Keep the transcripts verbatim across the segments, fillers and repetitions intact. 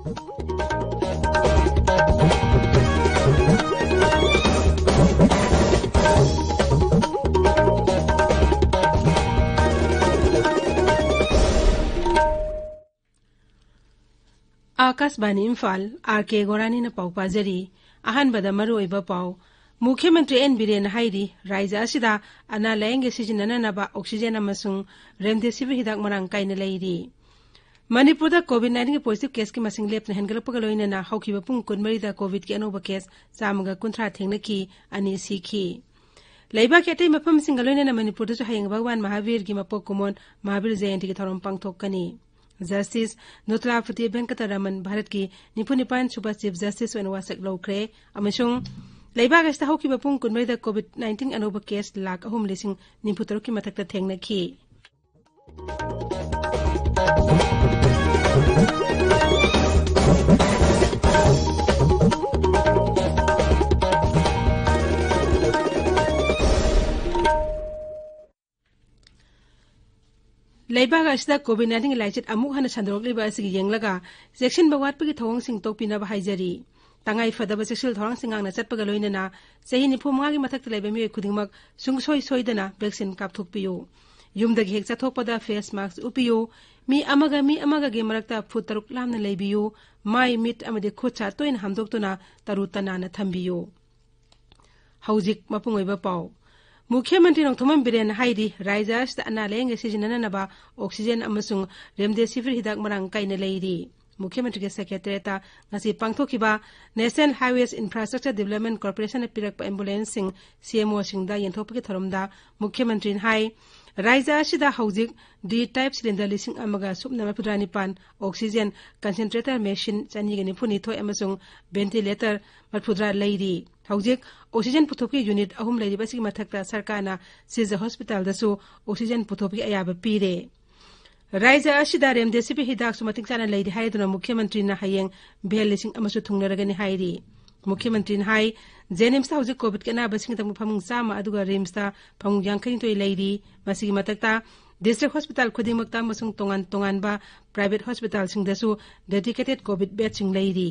ꯑꯥꯀꯥꯁꯕꯥꯅꯤ Imphal, R ꯀꯦ ꯒꯣꯔꯥꯅꯤꯅ ꯄꯥꯎ ꯄꯥꯖꯔꯤ꯫ ꯑꯍꯥꯟꯕꯗ ꯃꯔꯨꯑꯣꯏꯕ ꯄꯥꯎ꯫ ꯃꯨꯈ꯭ꯌ ꯃꯟꯇ꯭ꯔꯤ ꯑꯦꯟ ꯕꯤꯔꯦꯟꯅ ꯍꯥꯏꯔꯤ, ꯔꯥꯖ꯭ꯌ ꯑꯁꯤꯗ ꯑꯅꯥ ꯂꯥꯌꯦꯡꯒꯤ ꯁꯤꯖꯤꯟꯅꯅꯅꯕ ꯑꯣꯛꯁꯤꯖꯦꯟ ꯑꯃꯁꯨꯡ ꯔꯦꯝꯗꯦꯁꯤꯚꯤꯔ ꯍꯤꯗꯥꯛ ꯃꯔꯥꯡ ꯀꯥꯏꯅ ꯂꯩꯔꯤ꯫ ꯃꯅꯤꯄꯨꯔꯗ COVID nineteen ꯒꯤ positive case ꯀꯤ ꯃꯁꯤꯡ ꯂꯦꯞꯇꯅ ꯍꯦꯟꯒꯠꯂꯛꯄꯒ ꯂꯣꯏꯅꯅ ꯍꯧꯈꯤꯕ ꯄꯨꯡ ꯀꯨꯟꯃꯔꯤꯗ COVID ꯀꯤ ꯑꯅꯧꯕ case ꯆꯥꯝꯃꯒ ꯀꯨꯟꯊ꯭ꯔꯥ ꯊꯦꯡꯅꯈꯤ, ꯑꯅꯤ ꯁꯤꯈꯤ꯫ ꯂꯩꯕꯥꯛꯀꯤ ꯑꯇꯩ ꯃꯐꯝꯁꯤꯡꯒ ꯂꯣꯏꯅꯅ ꯃꯅꯤꯄꯨꯔꯗꯁꯨ ꯍꯌꯦꯡ ꯚꯒꯋꯥꯟ ꯃꯍꯥꯕꯤꯔꯒꯤ ꯃꯄꯣꯛ ꯀꯨꯝꯑꯣꯟ ꯃꯍꯥꯕꯤꯔ ꯖꯌꯟꯇꯤꯒꯤ ꯊꯧꯔꯝ ꯄꯥꯡꯊꯣꯛꯀꯅꯤ꯫ Justice ꯅꯨꯇ꯭ꯂꯥꯄꯇꯤ ꯚꯦꯡꯀꯇꯔꯃꯟ ꯚꯥꯔꯠꯀꯤ ꯅꯤꯐꯨ ꯅꯤꯄꯥꯟ ꯁꯨꯕ Chief Justice ꯑꯣꯏꯅ ꯋꯥꯁꯛ ꯂꯧꯈ꯭ꯔꯦ ꯑꯃꯁꯨꯡ ꯂꯩꯕꯥꯛ ꯑꯁꯤꯗ ꯍꯧꯈꯤꯕ ꯄꯨꯡ ꯀꯨꯟꯃꯔꯤꯗ COVID nineteen ꯑꯅꯧꯕ case ꯂꯥꯈ ꯑꯍꯨꯝ ꯂꯤꯁꯤꯡ ꯅꯤꯐꯨ ꯇꯔꯨꯛꯀꯤ ꯃꯊꯛꯇ ꯊꯦꯡꯅꯈꯤ꯫ ꯂꯩꯕꯥꯛ ꯑꯁꯤꯗ COVID nineteen ꯒꯤ ꯂꯥꯏꯆꯠ ꯑꯃꯨꯛ ꯍꯟꯅ ꯁꯟꯗꯣꯔꯛꯂꯤꯕ ꯑꯁꯤꯒꯤ ꯌꯦꯡꯂꯒ ꯆꯦꯛꯁꯤꯟꯕ ꯋꯥꯠꯄꯒꯤ ꯊꯧꯑꯣꯡꯁꯤꯡ ꯇꯣꯛꯄꯤꯅꯕ ꯍꯥꯏꯖꯔꯤ꯫ ꯇꯉꯥꯏ ꯐꯗꯕ ꯆꯦꯛꯁꯤꯜ ꯊꯧꯔꯥꯡꯁꯤꯡ ꯉꯥꯛꯅ ꯆꯠꯄꯒ ꯂꯣꯏꯅꯅ ꯆꯍꯤ ꯅꯤꯐꯨ ꯃꯉꯥꯒꯤ ꯃꯊꯛꯇ ꯂꯩꯕ ꯃꯤꯑꯣꯏ ꯈꯨꯗꯤꯡꯃꯛ ꯁꯨꯡꯁꯣꯏ ꯁꯣꯏꯗꯅ vaccine ꯀꯥꯞꯊꯣꯛꯄꯤꯌꯨ꯫ ꯌꯨꯝꯗꯒꯤ ꯍꯦꯛ ꯆꯠꯊꯣꯛꯄꯗ face mask ꯎꯞꯄꯤꯌꯨ꯫ ꯃꯤ ꯑꯃꯒ ꯃꯤ ꯑꯃꯒꯒꯤ ꯃꯔꯛꯇ foot ꯇꯔꯨꯛ ꯂꯥꯞꯅ ꯂꯩꯕꯤꯌꯨ꯫ ꯃꯥꯏ, ꯃꯤꯠ ꯑꯃꯗꯤ ꯈꯨꯠ ꯁꯥ ꯇꯣꯏꯅ ꯍꯥꯝꯗꯣꯛꯇꯨꯅ ꯇꯔꯨ ꯇꯅꯥꯟꯅ ꯊꯝꯕꯤꯌꯨ꯫ ꯍꯧꯖꯤꯛ ꯃꯄꯨꯡ ꯑꯣꯏꯕ ꯄꯥꯎ꯫ ꯃꯨꯈ꯭ꯌ ꯃꯟꯇ꯭ꯔꯤ ꯅꯣꯡꯊꯣꯝꯕꯝ ꯕꯤꯔꯦꯟꯅ ꯍꯥꯏꯔꯤ, ꯔꯥꯖ꯭ꯌ ꯑꯁꯤꯗ ꯑꯅꯥ ꯂꯥꯌꯦꯡꯒꯤ ꯁꯤꯖꯤꯟꯅꯅꯕ oxygen ꯑꯃꯁꯨꯡ remdesivir ꯍꯤꯗꯥꯛ ꯃꯔꯥꯡ ꯀꯥꯏꯅ ꯂꯩꯔꯤ꯫ ꯃꯨꯈ꯭ꯌ ꯃꯟꯇ꯭ꯔꯤꯒꯤ secretariat ꯇ ꯉꯁꯤ ꯄꯥꯡꯊꯣꯛꯈꯤꯕ National Highways Infrastructure Development Corporation ꯅ ꯄꯤꯔꯛꯄ ambulance ꯁꯤꯡ C M O ꯁꯤꯡꯗ ꯌꯦꯟꯊꯣꯛꯄꯒꯤ ꯊꯧꯔꯝꯗ ꯃꯨꯈ꯭ꯌ ꯃꯟꯇ꯭ꯔꯤꯅ ꯍꯥꯏ, ꯔꯥꯖ꯭ꯌ ꯑꯁꯤꯗ ꯍꯧꯖꯤꯛ D type cylinder ꯂꯤꯁꯤꯡ ꯑꯃꯒ ꯁꯨꯞꯅ ꯃꯔꯤꯐꯨꯇꯔꯥ ꯅꯤꯄꯥꯟ, oxygen concentrator machine ꯆꯅꯤꯒ ꯅꯤꯐꯨ ꯅꯤꯊꯣꯏ ꯑꯃꯁꯨꯡ ventilator ꯃꯔꯤꯐꯨꯇꯔꯥ ꯂꯩꯔꯤ꯫ ꯍꯧꯖꯤꯛ oxygen ꯄꯨꯊꯣꯛꯄꯒꯤ unit ꯑꯍꯨꯝ ꯂꯩꯔꯤꯕ ꯑꯁꯤꯒꯤ ꯃꯊꯛꯇ ꯁꯔꯀꯥꯔꯅ ꯁꯤꯖ hospital ꯗꯁꯨ oxygen ꯄꯨꯊꯣꯛꯄꯒꯤ ꯑꯌꯥꯕ ꯄꯤꯔꯦ꯫ ꯔꯥꯖ꯭ꯌ ꯑꯁꯤꯗ remdesivir ꯍꯤꯗꯥꯛꯁꯨ ꯃꯇꯤꯛ ꯆꯥꯅ ꯂꯩꯔꯤ ꯍꯥꯏꯗꯨꯅ ꯃꯨꯈ꯭ꯌ ꯃꯟꯇ꯭ꯔꯤꯅ ꯍꯌꯦꯡ ꯚꯦꯜ ꯂꯤꯁꯤꯡ ꯑꯃꯁꯨ ꯊꯨꯡꯂꯔꯒꯅꯤ ꯍꯥꯏꯔꯤ꯫ ꯃꯨꯈ꯭ꯌ ꯃꯟꯇ꯭ꯔꯤꯅ ꯍꯥꯏ, JNIMS ꯇ ꯍꯧꯖꯤꯛ COVID ꯀꯤ ꯑꯅꯥꯕꯁꯤꯡꯒꯤꯗꯃꯛ ꯐꯃꯨꯡ ꯆꯥꯝꯃ ꯑꯗꯨꯒ RIMS ꯇ ꯐꯃꯨꯡ ꯌꯥꯡꯈꯩꯅꯤꯊꯣꯏ ꯂꯩꯔꯤ꯫ ꯃꯁꯤꯒꯤ ꯃꯊꯛꯇ ꯗꯤꯁꯇ꯭ꯔꯤꯛ ꯍꯣꯁꯄꯤꯇꯥꯜ ꯈꯨꯗꯤꯡꯃꯛꯇ ꯑꯃꯁꯨꯡ ꯇꯣꯉꯥꯟ ꯇꯣꯉꯥꯟꯕ ꯄ꯭ꯔꯥꯏꯚꯦꯠ ꯍꯣꯁꯄꯤꯇꯥꯜꯁꯤꯡꯗꯁꯨ ꯗꯦꯗꯤꯀꯦꯇꯦꯗ ꯀꯣꯚꯤꯗ ꯕꯦꯗꯁꯤꯡ ꯂꯩꯔꯤ꯫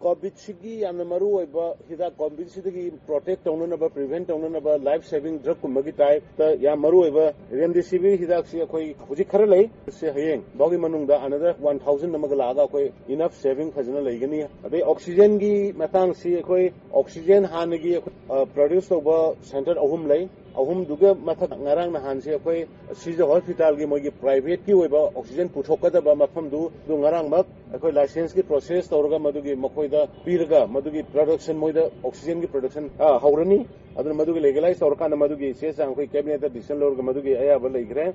ꯀꯣꯚꯤꯗꯁꯤꯒꯤ ꯌꯥꯝꯅ ꯃꯔꯨ ꯑꯣꯏꯕ ꯍꯤꯗꯥꯛ, ꯀꯣꯚꯤꯗꯁꯤꯗꯒꯤ ꯄ꯭ꯔꯣꯇꯦꯛ ꯇꯧꯅꯅꯕ, ꯄ꯭ꯔꯤꯚꯦꯟ ꯇꯧꯅꯅꯕ ꯂꯥꯏꯐ ꯁꯦꯚꯤꯡ ꯗ꯭ꯔꯒꯀꯨꯝꯕꯒꯤ ꯇꯥꯏꯞꯇ ꯌꯥꯝ ꯃꯔꯨ ꯑꯣꯏꯕ ꯔꯦꯝꯗꯤꯁꯤꯚꯤꯔ ꯍꯤꯗꯥꯛꯁꯤ ꯑꯩꯈꯣꯏ ꯍꯧꯖꯤꯛ ꯈꯔ ꯂꯩ꯫ ꯁꯤ ꯍꯌꯦꯡ ꯐꯥꯎꯒꯤ ꯃꯅꯨꯡꯗ ꯑꯅꯗꯔ ꯋꯥꯟ ꯊꯥꯎꯖꯟ ꯑꯃꯒ ꯂꯥꯛꯑꯒ ꯑꯩꯈꯣꯏ ꯏꯅꯐ ꯁꯦꯚꯤꯡ ꯐꯖꯅ ꯂꯩꯒꯅꯤ꯫ ꯑꯗꯩ ꯑꯣꯛꯁꯤꯖꯦꯟꯒꯤ ꯃꯇꯥꯡꯁꯤ ꯑꯩꯈꯣꯏ ꯑꯣꯛꯁꯤꯖꯦꯟ ꯍꯥꯟꯅꯒꯤ ꯑꯩꯈꯣꯏ, ꯑ, ꯄ꯭ꯔꯣꯗ꯭ꯌꯨꯁ ꯇꯧꯕ ꯁꯦꯟꯇꯔ ꯑꯍꯨꯝ ꯂꯩ꯫ ꯑꯍꯨꯝꯗꯨꯒ ꯃꯊꯛ ꯉꯔꯥꯡ ꯅꯍꯥꯟꯁꯤ ꯑꯩꯈꯣꯏ ꯁꯤꯖ ꯍꯣꯁꯄꯤꯇꯥꯜꯒꯤ ꯃꯣꯏꯒꯤ ꯄ꯭ꯔꯥꯏꯚꯦꯠꯀꯤ ꯑꯣꯏꯕ ꯑꯣꯛꯁꯤꯖꯦꯟ ꯄꯨꯊꯣꯛꯀꯗꯕ ꯃꯐꯝꯗꯨ, ꯑꯗꯨ ꯉꯔꯥꯡꯃꯛ ꯑꯩꯈꯣꯏ ꯂꯥꯏꯁꯦꯟꯁꯀꯤ ꯄ꯭ꯔꯣꯁꯦꯁ ꯇꯧꯔꯒ ꯃꯗꯨꯒꯤ ꯃꯈꯣꯏꯗ ꯄꯤꯔꯒ ꯃꯗꯨꯒꯤ ꯄ꯭ꯔꯗꯛꯁꯟ ꯃꯣꯏꯗ ꯑꯣꯛꯁꯤꯖꯦꯟꯒꯤ ꯄ꯭ꯔꯗꯛꯁꯟ, ꯑ, ꯍꯧꯔꯅꯤ꯫ ꯑꯗꯨꯅ ꯃꯗꯨꯒꯤ ꯂꯤꯒꯦꯂꯥꯏꯁ ꯇꯧꯔꯀꯥꯟꯗ ꯃꯗꯨꯒꯤ ꯆꯦ ꯆꯥꯡ ꯑꯩꯈꯣꯏ ꯀꯦꯕꯤꯅꯦꯠꯇ ꯗꯤꯁꯤꯖꯟ ꯂꯧꯔꯒ ꯃꯗꯨꯒꯤ ꯑꯌꯥꯕ ꯂꯩꯈ꯭ꯔꯦ꯫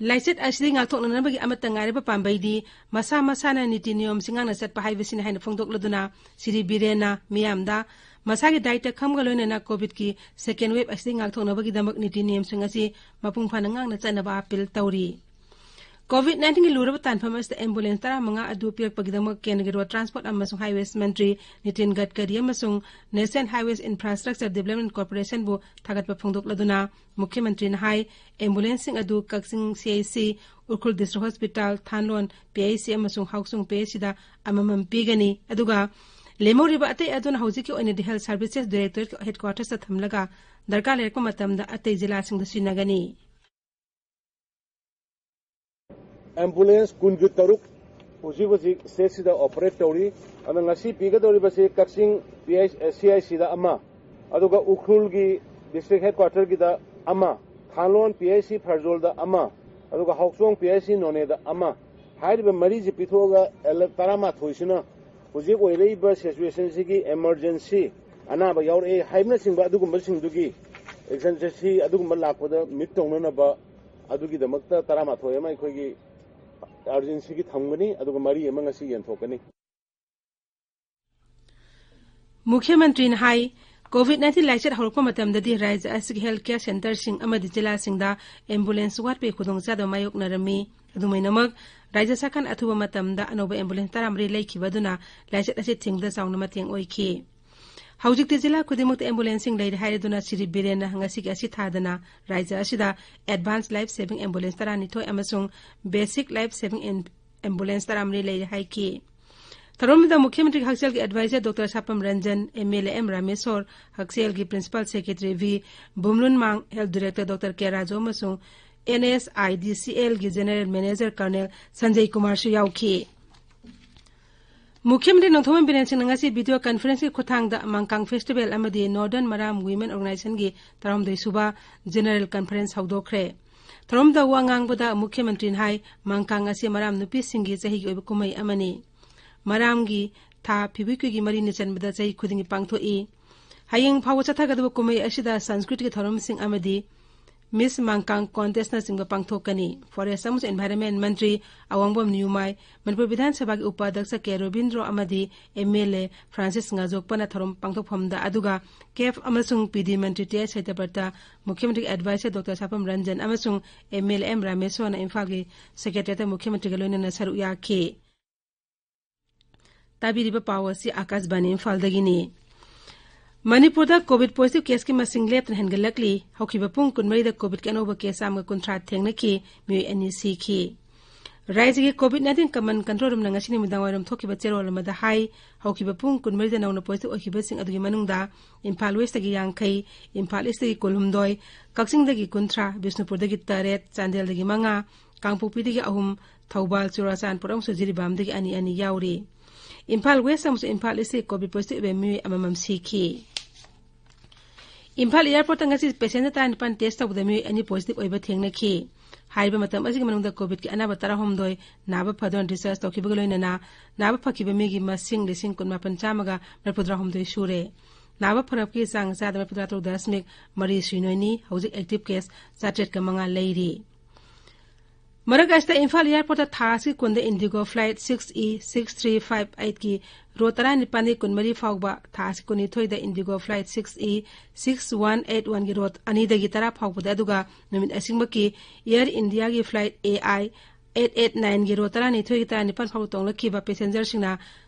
ꯂꯥꯏꯆꯠ ꯑꯁꯤꯗꯒꯤ ꯉꯥꯛꯊꯣꯛꯅꯅꯕꯒꯤ ꯑꯃꯠꯇ ꯉꯥꯏꯔꯕ ꯄꯥꯝꯕꯩꯗꯤ ꯃꯁꯥ ꯃꯁꯥꯅ ꯅꯤꯇꯤ ꯅꯤꯌꯣꯝꯁꯤꯡ ꯉꯥꯛꯅ ꯆꯠꯄ ꯍꯥꯏꯕꯁꯤꯅꯤ ꯍꯥꯏꯅ ꯐꯣꯡꯗꯣꯛꯂꯗꯨꯅ ꯁ꯭ꯔꯤ ꯕꯤꯔꯦꯟꯅ ꯃꯤꯌꯥꯝꯗ ꯃꯁꯥꯒꯤ ꯗꯥꯏꯇ ꯈꯪꯕꯒ ꯂꯣꯏꯅꯅ ꯀꯣꯚꯤꯗꯀꯤ ꯁꯦꯀꯦꯟ ꯋꯦꯕ ꯑꯁꯤꯗꯒꯤ ꯉꯥꯛꯊꯣꯛꯅꯕꯒꯤꯗꯃꯛ ꯅꯤꯇꯤ ꯅꯤꯌꯣꯝꯁꯤꯡ ꯑꯁꯤ ꯃꯄꯨꯡ ꯐꯥꯅ ꯉꯥꯛꯅ ꯆꯠꯅꯕ ꯑꯥꯄꯤꯜ ꯇꯧꯔꯤ꯫ ꯀꯣꯚꯤꯗ ꯅꯥꯏꯟꯇꯤꯟꯒꯤ ꯂꯨꯔꯕ ꯇꯥꯟꯐꯝ ꯑꯁꯤꯗ ꯑꯦꯝꯕꯨꯂꯦꯟꯁ ꯇꯔꯥꯃꯉꯥ ꯑꯗꯨ ꯄꯤꯔꯛꯄꯒꯤꯗꯃꯛ ꯀꯦꯟꯗ꯭ꯔꯒꯤ ꯔꯣꯗ ꯇ꯭ꯔꯥꯟꯁꯄꯣꯔꯠ ꯑꯃꯁꯨꯡ ꯍꯥꯏꯋꯦꯁ ꯃꯟꯇ꯭ꯔꯤ ꯅꯤꯇꯤꯟ ꯒꯗꯀꯔꯤ ꯑꯃꯁꯨꯡ ꯅꯦꯁꯅꯦꯜ ꯍꯥꯏꯋꯦꯁ ꯏꯟꯐ꯭ꯔꯥꯁ꯭ꯇ꯭ꯔꯛꯆꯔ ꯗꯤꯕ꯭ꯂꯞꯃꯦꯟꯠ ꯀꯣꯔꯄꯣꯔꯦꯁꯟꯕꯨ ꯊꯥꯒꯠꯄ ꯐꯣꯡꯗꯣꯛꯂꯗꯨꯅ ꯃꯨꯈ꯭ꯌ ꯃꯟꯇ꯭ꯔꯤꯅ ꯍꯥꯏ, ꯑꯦꯝꯕꯨꯂꯦꯟꯁꯁꯤꯡ ꯑꯗꯨ ꯀꯛꯆꯤꯡ C H C, Ukhrul district hospital, Thanlon P H C ꯑꯃꯁꯨꯡ ꯍꯥꯎꯁꯨꯡ ꯄꯤ ꯑꯩꯆ ꯁꯤꯗ ꯑꯃꯃꯝ ꯄꯤꯒꯅꯤ꯫ ꯑꯗꯨꯒ ꯂꯦꯝꯍꯧꯔꯤꯕ ꯑꯇꯩ ꯑꯗꯨꯅ ꯍꯧꯖꯤꯛꯀꯤ ꯑꯣꯏꯅꯗꯤ ꯍꯦꯜꯊ ꯁꯔꯚꯤꯁꯦꯁ ꯗꯥꯏꯔꯦꯛꯇꯣꯔꯦꯠ ꯍꯦꯗꯀ꯭ꯋꯥꯇꯔꯁꯇ ꯊꯝꯂꯒ ꯗꯔꯀꯥꯔ ꯂꯩꯔꯛꯄ ꯃꯇꯝꯗ ꯑꯇꯩ ꯖꯤꯂꯥꯁꯤꯡꯗ ꯁꯤꯟꯅꯒꯅꯤ꯫ ꯑꯦꯝꯕꯨꯂꯦꯟꯁ ꯀꯨꯟꯒ ꯇꯔꯨꯛ ꯍꯧꯖꯤꯛ ꯍꯧꯖꯤꯛ ꯁ꯭ꯇꯦꯠꯁꯤꯗ ꯑꯣꯄꯔꯦꯠ ꯇꯧꯔꯤ꯫ ꯑꯗꯣ ꯉꯁꯤ ꯄꯤꯒꯗꯧꯔꯤꯕꯁꯤ ꯀꯛꯆꯤꯡ P H, A, C I ꯁꯤꯗ ꯑꯃ, ꯑꯗꯨꯒ ꯎꯈ꯭ꯔꯨꯜꯒꯤ ꯗꯤꯁꯇ꯭ꯔꯤꯛ ꯍꯦꯗꯀ꯭ꯋꯥꯇꯔꯒꯤꯗ ꯑꯃ, ꯊꯥꯂꯣꯟ ꯄꯤ ꯑꯩꯆ ꯁꯤ ꯐꯔꯖꯣꯜꯗ ꯑꯃ, ꯑꯗꯨꯒ ꯍꯥꯎꯆꯣꯡ ꯄꯤ ꯑꯩꯆ ꯁꯤ ꯅꯣꯅꯦꯗ ꯑꯃ꯫ ꯍꯥꯏꯔꯤꯕ ꯃꯔꯤꯁꯤ ꯄꯤꯊꯣꯛꯑꯒ ꯑꯦꯂ-, ꯇꯔꯥꯃꯥꯊꯣꯏꯁꯤꯅ ꯍꯧꯖꯤꯛ ꯑꯣꯏꯔꯛꯏꯕ ꯁꯤꯆꯨꯋꯦꯁꯟꯁꯤꯒꯤ ꯏꯃꯔꯖꯦꯟꯁꯤ, ꯑꯅꯥꯕ ꯌꯥꯎꯔꯛꯑꯦ ꯍꯥꯏꯕꯅꯆꯤꯡꯕ ꯑꯗꯨꯒꯨꯝꯕꯁꯤꯡꯗꯨꯒꯤ ꯑꯦꯛꯁꯟꯁꯤ ꯑꯗꯨꯒꯨꯝꯕ ꯂꯥꯛꯄꯗ ꯃꯤꯠ ꯇꯧꯅꯅꯕ ꯑꯗꯨꯒꯤꯗꯃꯛꯇ ꯇꯔꯥꯃꯥꯊꯣꯏ ꯑꯃ ꯑꯩꯈꯣꯏꯒꯤ ꯑꯥꯔꯖꯦꯟꯁꯤꯒꯤ ꯊꯝꯒꯅꯤ, ꯑꯗꯨꯒ ꯃꯔꯤ ꯑꯃ ꯉꯁꯤ ꯌꯦꯟꯊꯣꯛꯀꯅꯤ꯫ ꯃꯨꯈ꯭ꯌ ꯃꯟꯇ꯭ꯔꯤꯅ ꯍꯥꯏ, ꯀꯣꯚꯤꯗ ꯅꯥꯏꯟꯇꯤꯟ ꯂꯥꯏꯆꯠ ꯍꯧꯔꯛꯄ ꯃꯇꯝꯗꯗꯤ ꯔꯥꯖ꯭ꯌ ꯑꯁꯤꯒꯤ ꯍꯦꯜꯊ ꯀꯦꯌꯔ ꯁꯦꯟꯇꯔꯁꯤꯡ ꯑꯃꯗꯤ ꯖꯤꯂꯥꯁꯤꯡꯗ ꯑꯦꯝꯕꯨꯂꯦꯟꯁ ꯋꯥꯠꯄꯒꯤ ꯈꯨꯗꯣꯡꯆꯥꯗꯕ ꯃꯥꯌꯣꯛꯅꯔꯝꯃꯤ꯫ ꯑꯗꯨꯃꯥꯏꯅꯃꯛ, ꯔꯥꯖ꯭ꯌ ꯁꯔꯀꯥꯔꯅ ꯑꯊꯨꯕ ꯃꯇꯝꯗ ꯑꯅꯧꯕ ꯑꯦꯝꯕꯨꯂꯦꯟꯁ ꯇꯔꯥꯃꯔꯤ ꯂꯩꯈꯤꯕ ꯑꯗꯨꯅ ꯂꯥꯏꯆꯠ ꯑꯁꯤ ꯊꯤꯡꯕꯗ ꯆꯥꯎꯅ ꯃꯇꯦꯡ ꯑꯣꯏꯈꯤ꯫ ꯍꯧꯖꯤꯛꯇꯤ ꯖꯤꯂꯥ ꯈꯨꯗꯤꯡꯃꯛꯇ ꯑꯦꯝꯕꯨꯂꯦꯟꯁꯁꯤꯡ ꯂꯩꯔꯦ ꯍꯥꯏꯔꯗꯨꯅ ꯁ꯭ꯔꯤ ꯕꯤꯔꯦꯟꯅ ꯉꯁꯤꯒꯤ ꯑꯁꯤ ꯊꯥꯗꯅ ꯔꯥꯖ꯭ꯌ ꯑꯁꯤꯗ Advanced Life Saving Ambulance ꯇꯔꯥꯅꯤꯊꯣꯏ ꯑꯃꯁꯨꯡ Basic Life Saving Am-, Ambulance ꯇꯔꯥꯃꯔꯤ ꯂꯩꯔꯦ ꯍꯥꯏꯈꯤ꯫ ꯊꯧꯔꯝꯗꯨꯗ ꯃꯨꯈ꯭ꯌ ꯃꯟꯇ꯭ꯔꯤꯒꯤ ꯍꯛꯁꯦꯜꯒꯤ adviser doctor Sapam Ranjan, M L A M Rameshor, ꯍꯛꯁꯦꯜꯒꯤ principal secretary V Bumlunmang, health director doctor K Raju ꯑꯃꯁꯨꯡ N S I D C ꯑꯦꯜꯒꯤ ꯖꯦꯅꯦꯔꯦꯜ ꯃꯦꯅꯦꯖꯔ ꯀꯔꯅꯦꯜ ꯁꯟꯖꯌ ꯀꯨꯃꯥꯔꯁꯨ ꯌꯥꯎꯈꯤ꯫ ꯃꯨꯈ꯭ꯌ ꯃꯟꯇ꯭ꯔꯤ ꯅꯣꯡꯊꯣꯝꯕꯝ ꯕꯤꯔꯦꯟ ꯁꯤꯡꯅ ꯉꯁꯤ ꯚꯤꯗꯤꯑꯣ ꯀꯟꯐꯔꯦꯟꯁꯀꯤ ꯈꯨꯠꯊꯥꯡꯗ ꯃꯥꯡꯀꯥꯡ ꯐꯦꯁꯇꯤꯚꯦꯜ ꯑꯃꯗꯤ ꯅꯣꯔꯗꯔꯟ ꯃꯔꯥꯝ ꯋꯤꯃꯦꯟ ꯑꯣꯔꯒꯅꯥꯏꯖꯦꯁꯟꯒꯤ ꯇꯔꯥꯍꯨꯝꯗꯣꯏ ꯁꯨꯕ ꯖꯦꯅꯦꯔꯦꯜ ꯀꯟꯐꯔꯦꯟꯁ ꯍꯧꯗꯣꯛꯈ꯭ꯔꯦ꯫ ꯊꯧꯔꯝꯗ ꯋꯥ ꯉꯥꯡꯕꯗ ꯃꯨꯈ꯭ꯌ ꯃꯟꯇ꯭ꯔꯤꯅ ꯍꯥꯏ, ꯃꯥꯡꯀꯥꯡ ꯑꯁꯤ ꯃꯔꯥꯝ ꯅꯨꯄꯤꯁꯤꯡꯒꯤ ꯆꯍꯤꯒꯤ ꯑꯣꯏꯕ ꯀꯨꯝꯍꯩ ꯑꯃꯅꯤ꯫ ꯃꯔꯥꯝꯒꯤ ꯊꯥ ꯐꯤꯕꯨꯏ ꯀꯨꯏꯒꯤ ꯃꯔꯤꯅꯤ ꯆꯟꯕꯗ ꯆꯍꯤ ꯈꯨꯗꯤꯡꯒꯤ ꯄꯥꯡꯊꯣꯛꯏ꯫ ꯍꯌꯦꯡ ꯐꯥꯎꯕ ꯆꯠꯊꯒꯗꯕ ꯀꯨꯝꯍꯩ ꯑꯁꯤꯗ ꯁꯪꯁꯀ꯭ꯔꯤꯠꯀꯤ ꯊꯧꯔꯝꯁꯤꯡ ꯑꯃꯗꯤ ꯃꯤꯁ ꯃꯥꯡꯀꯥꯡ ꯀꯣꯟꯇꯦꯁꯅꯆꯤꯡꯕ ꯄꯥꯡꯊꯣꯛꯀꯅꯤ꯫ ꯐꯣꯔꯦꯁ ꯑꯃꯁꯨꯡ ꯏꯟꯚꯥꯏꯔꯟꯃꯦꯟ ꯃꯟꯇ꯭ꯔꯤ ꯑꯋꯥꯡꯕꯝ ꯅ꯭ꯌꯨꯃꯥꯏ, ꯃꯅꯤꯄꯨꯔ ꯕꯤꯙꯥꯟ ꯁꯚꯥꯒꯤ ꯎꯄꯥꯙ꯭ꯌꯛꯁ ꯀꯦ ꯔꯣꯕꯤꯟꯗ꯭ꯔꯣ ꯑꯃꯗꯤ ꯑꯦꯝ ꯑꯦꯜ ꯑꯦ ꯐ꯭ꯔꯥꯟꯁꯤꯁ ꯉꯥꯖꯣꯛꯄꯅ ꯊꯧꯔꯝ ꯄꯥꯡꯊꯣꯛꯐꯝꯗ, ꯑꯗꯨꯒ ꯀꯦꯐ ꯑꯃꯁꯨꯡ ꯄꯤ ꯗꯤ ꯃꯟꯇ꯭ꯔꯤ ꯇꯤ ꯑꯥꯏ ꯁꯇ꯭ꯌꯕ꯭ꯔꯇ, ꯃꯨꯈ꯭ꯌ ꯃꯟꯇ꯭ꯔꯤꯒꯤ ꯑꯦꯗꯚꯥꯏꯖꯔ ꯗꯣꯛꯇꯔ ꯁꯥꯄꯝ ꯔꯟꯖꯟ ꯑꯃꯁꯨꯡ ꯑꯦꯝ ꯑꯦꯜ ꯑꯦ ꯑꯦꯝ ꯔꯥꯃꯦꯁꯣꯔꯅ ꯏꯝꯐꯥꯜꯒꯤ ꯁꯦꯀ꯭ꯔꯦꯇꯔꯤꯌꯦꯠꯇ ꯃꯨꯈ꯭ꯌ ꯃꯟꯇ꯭ꯔꯤꯒ ꯂꯣꯏꯅꯅ ꯁꯔꯨꯛ ꯌꯥꯈꯤ꯫ ꯇꯥꯕꯤꯔꯤꯕ ꯄꯥꯎ ꯑꯁꯤ ꯑꯥꯀꯥꯁꯕꯥꯅꯤ ꯏꯝꯐꯥꯜꯗꯒꯤꯅꯤ꯫ ꯃꯅꯤꯄꯨꯔꯗ ꯀꯣꯚꯤꯗ ꯄꯣꯖꯤꯇꯤꯚ ꯀꯦꯁꯀꯤ ꯃꯁꯤꯡ ꯂꯦꯞꯇꯅ ꯍꯦꯟꯒꯠꯂꯛꯂꯤ꯫ ꯍꯧꯈꯤꯕ ꯄꯨꯡ ꯀꯨꯟꯃꯔꯤꯗ ꯀꯣꯚꯤꯗꯀꯤ ꯑꯅꯧꯕ ꯀꯦꯁ ꯆꯥꯝꯃꯒ ꯀꯨꯟꯊ꯭ꯔꯥ ꯊꯦꯡꯅꯈꯤ, ꯃꯤꯑꯣꯏ ꯑꯅꯤ ꯁꯤꯈꯤ꯫ ꯔꯥꯏꯖ꯭ꯌꯒꯤ ꯀꯣꯚꯤꯗ ꯅꯥꯏꯟꯇꯤꯟ ꯀꯃꯟ ꯀꯟꯇ꯭ꯔꯣꯜ ꯔꯨꯝꯅ ꯉꯁꯤ ꯅꯨꯃꯤꯗꯥꯡꯋꯥꯏꯔꯝ ꯊꯣꯛꯈꯤꯕ ꯆꯦꯔꯣꯜ ꯑꯃꯗ ꯍꯥꯏ, ꯍꯧꯈꯤꯕ ꯄꯨꯡ ꯀꯨꯟꯃꯔꯤꯗ ꯅꯧꯅ ꯄꯣꯖꯤꯇꯤꯚ ꯑꯣꯏꯈꯤꯕꯁꯤꯡ ꯑꯗꯨꯒꯤ ꯃꯅꯨꯡꯗ ꯏꯝꯐꯥꯜ ꯋꯦꯁꯇꯒꯤ ꯌꯥꯡꯈꯩ, ꯏꯝꯐꯥꯜ ꯏꯁꯇꯒꯤ ꯀꯨꯟꯍꯨꯝꯗꯣꯏ, ꯀꯛꯆꯤꯡꯗꯒꯤ ꯀꯨꯟꯊ꯭ꯔꯥ, ꯕꯤꯁꯅꯨꯄꯨꯔꯗꯒꯤ ꯇꯔꯦꯠ, ꯆꯥꯟꯗꯦꯜꯗꯒꯤ ꯃꯉꯥ, ꯀꯥꯡꯄꯣꯛꯄꯤꯗꯒꯤ ꯑꯍꯨꯝ, ꯊꯧꯕꯥꯜ, ꯆꯨꯔꯥꯆꯥꯟꯄꯨꯔ ꯑꯃꯁꯨꯡ ꯖꯤꯔꯤꯕꯥꯝꯗꯒꯤ ꯑꯅꯤ ꯑꯅꯤ ꯌꯥꯎꯔꯤ꯫ ꯏꯝꯐꯥꯜ ꯋꯦꯁ ꯑꯃꯁꯨꯡ ꯏꯝꯐꯥꯜ ꯏꯁꯇꯒꯤ ꯀꯣꯚꯤꯗ ꯄꯣꯖꯤꯇꯤꯚ ꯑꯣꯏꯕ ꯃꯤꯑꯣꯏ ꯑꯃꯃꯝ ꯁꯤꯈꯤ꯫ ꯏꯝꯐꯥꯜ ꯑꯦꯌꯥꯔꯄꯣꯔꯠꯇ ꯉꯁꯤ ꯄꯦꯁꯦꯟꯖꯔ ꯇꯔꯥꯅꯤꯄꯥꯟ ꯇꯦꯁ ꯇꯧꯕꯗ ꯃꯤꯑꯣꯏ ꯑꯅꯤ ꯄꯣꯖꯤꯇꯤꯚ ꯑꯣꯏꯕ ꯊꯦꯡꯅꯈꯤ꯫ ꯍꯥꯏꯔꯤꯕ ꯃꯇꯝ ꯑꯁꯤꯒꯤ ꯃꯅꯨꯡꯗ ꯀꯣꯚꯤꯗꯀꯤ ꯑꯅꯥꯕ ꯇꯔꯥꯍꯨꯝꯗꯣꯏ ꯅꯥꯕ ꯐꯗꯨꯅ ꯗꯤꯁꯆꯥꯔꯖ ꯇꯧꯈꯤꯕꯒ ꯂꯣꯏꯅꯅ ꯅꯥꯕ ꯐꯈꯤꯕ ꯃꯤꯒꯤ ꯃꯁꯤꯡ ꯂꯤꯁꯤꯡ ꯀꯨꯟꯃꯥꯄꯟ ꯆꯥꯝꯃꯒ ꯃꯔꯤꯐꯨꯇꯔꯥꯍꯨꯝꯗꯣꯏ ꯁꯨꯔꯦ꯫ ꯅꯥꯕ ꯐꯔꯛꯄꯒꯤ ꯆꯥꯡ ꯆꯥꯗ ꯃꯔꯤꯐꯨꯇꯔꯥ ꯇꯔꯨꯛ ꯗꯁꯃꯤꯛ ꯃꯔꯤ ꯁꯤꯅꯣꯏꯅꯤ꯫ ꯍꯧꯖꯤꯛ ꯑꯦꯛꯇꯤꯚ ꯀꯦꯁ ꯆꯥꯇ꯭ꯔꯦꯠꯀ ꯃꯉꯥ ꯂꯩꯔꯤ꯫ ꯃꯔꯛ ꯑꯁꯤꯗ ꯏꯝꯐꯥꯜ ꯑꯦꯌꯥꯔꯄꯣꯔꯠꯇ ꯊꯥ ꯑꯁꯤꯒꯤ ꯀꯨꯟꯗ IndiGo flight six E six three five ꯑꯩꯠꯀꯤ ꯔꯣ ꯇꯔꯥꯅꯤꯄꯥꯟꯗꯒꯤ ꯀꯨꯟꯃꯔꯤ ꯐꯥꯎꯕ, ꯊꯥ ꯑꯁꯤ ꯀꯨꯟꯅꯤꯊꯣꯏꯗ IndiGo flight six E six one eight ꯋꯥꯟꯒꯤ ꯔꯣ ꯑꯅꯤꯗꯒꯤ ꯇꯔꯥ ꯐꯥꯎꯕꯗ, ꯑꯗꯨꯒ ꯅꯨꯃꯤꯠ ꯑꯁꯤꯃꯛꯀꯤ ꯑꯦꯌꯔ ꯏꯟꯗꯤꯌꯥꯒꯤ flight A I eight eight ꯅꯥꯏꯟꯒꯤ ꯔꯣ ꯇꯔꯥꯅꯤꯊꯣꯏꯒꯤ ꯇꯔꯥꯅꯤꯄꯥꯟ ꯐꯥꯎꯕ ꯇꯣꯡꯂꯛꯈꯤꯕ ꯄꯦꯁꯦꯟꯖꯔꯁꯤꯡꯅ